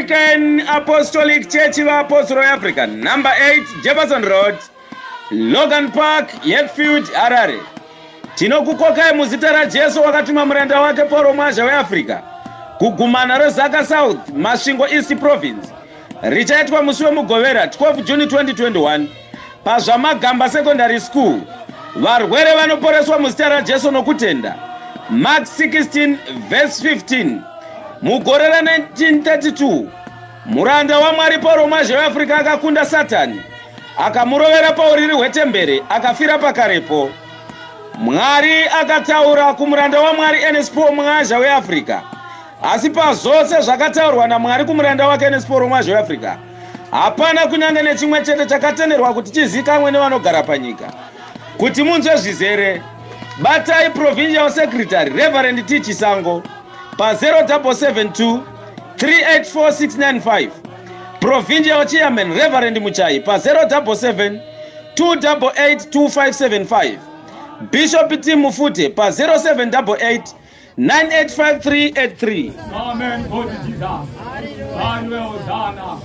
African Apostolic Church Vaapostle Africa, number 8 Jefferson Road, Logan Park, Hatfield, Harare. Tinokukokai muzita raJesu wakatuma muranda wake Pauro Mwazha weAfrica kugumana reZaka South, Masvingo East Province. Richaitwa musi weMugovera 12 June 2021 paZvamagamba Secondary School. Varwere vanoporeswa muzita raJesu nokutenda. Mark 16 verse 15. Mugore ra1932 muranda waMwari Pauro Mwazha weAfrica akakunda Satani akamurovera pauriri hwetembere akafira pakarepo. Mwari akataura kumuranda waMwari Ernest Paul Mwazha weAfrica. Asi pazvose zvakataurwa naMwari kumuranda wake Ernest Paul Mwazha weAfrica, hapana kunyange nechimwe chete chakatenderwa kuti chizikanwe nevanogara panyika. Kuti munzwe zvizere, batai Provincial Secretary Reverend T Chisango pa 0772 384695, Provincial Chairman Reverend Muchai pa 077 288 2575, Bishop T Mufute pa 0788 985383. Amen, God Jesus. Hallelujah, Hosanna.